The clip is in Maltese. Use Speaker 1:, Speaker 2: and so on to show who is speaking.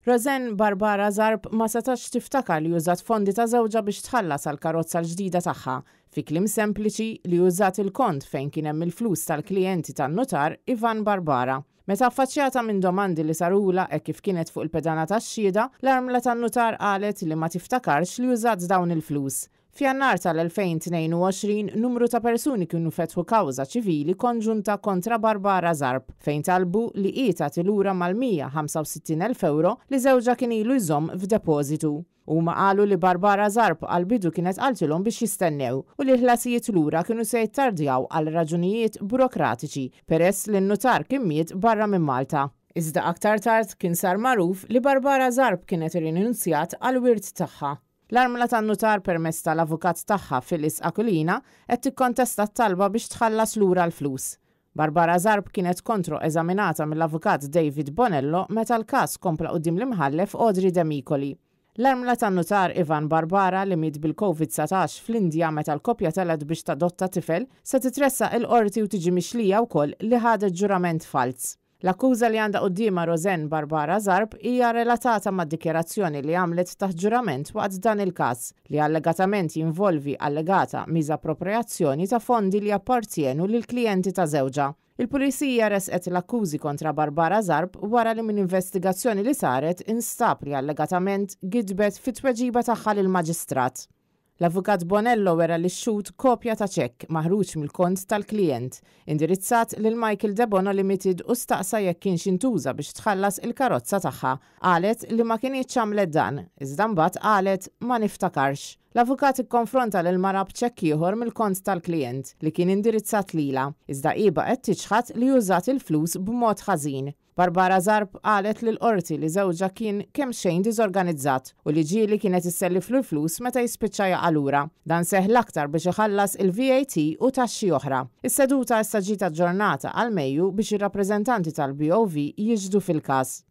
Speaker 1: Rosanne Barbara Zarb ma setax tiftakar li użat fondi ta' żewġha biex tħallas għall-karozza l-ġdida tagħha. Fi kliem sempliċi, li użat il-kont fejn kien hemm il-flus tal-klijenti tan-nutar Ivan Barbara. Meta affaċċjata minn domandi li sarulha hekk kif kienet fuq il-pedana tax-xhieda, l-armla tan-nutar qalet li ma tiftakarx li użat dawn il-flus. F'Jannar tal-2022, numru ta' persuni kienu fetħu kawża ċivili konġunta kontra Barbara Zarb, fejn talbu li hi tagħti lura mal-165,000 ewro li żewġha kien ilu jżomm f'depożitu. Huma qalu li Barbara Zarb għall-bidu kienet qaltilhom biex jistennew u li l-ħlasijiet lura kienu se jittardjaw għal raġunijiet burokratiċi peress li n-nutar kien miet barra minn Malta. Iżda aktar tard kien sar magħruf li Barbara Zarb kienet irrinunzjat għall-wirt tagħha. L-armla tan-nutar permezz tal-avukat tagħha Phyllis Aquilina qed tikkontesta t-talba biex tħallas lura l-flus. Barbara Zarb kienet kontro-eżaminata mill-avukat David Bonello meta l-każ kompla quddiem l-Imħallef Audrey Demicoli. L-armla tan-nutar Ivan Barbara li miet bil-Covid 19 fl-Indja meta l-koppja telgħet biex tadotta tifel, se titressaq il-Qorti u tiġi mixlija wkoll li ħadet ġurament falz. L-akkuża li għandha quddiemha Rosanne Barbara Zarb hija relatata mad-dikjarazzjoni li għamlet taħt ġurament waqt dan il-każ, li allegatament jinvolvi allegata miżappropriazzjoni ta' fondi li jappartjenu lill-klijenti ta' żewġha. Il-Pulizija ressqet l-akkużi kontra Barbara Zarb wara li minn investigazzjoni li saret instab li allegatament gidbet fit-tweġiba tagħha lill-Maġistrat. L-Avukat Bonello wera lix-xhud kopja ta' ċekk maħruġ mill-kont tal-klijent, indirizzat lil Michael Debono Limited u staqsa jekk kienx intuża biex tħallas il-karozza tagħha. Qalet li ma kinitx għamlet dan, iżda mbagħad qalet ma niftakarx. L-avukat ikkonfronta lill-mara b'ċekk ieħor mill-kont tal-klijent, li kien indirizzat lilha, iżda hi baqgħet tiċħad li użat il-flus b'mod ħażin. Barbara Zarb qalet lill-Qorti li żewġha kien kemxejn diżorganizzat u li ġieli kienet isselliflu l-flus meta jispiċċa jaqa' lura. Dan seħħ l-aktar biex iħallas il-VAT u taxxi oħra. Is-seduta issa ġiet aġġornata għal Mejju biex ir-rappreżentanti tal-BOV jixhdu fil-każ.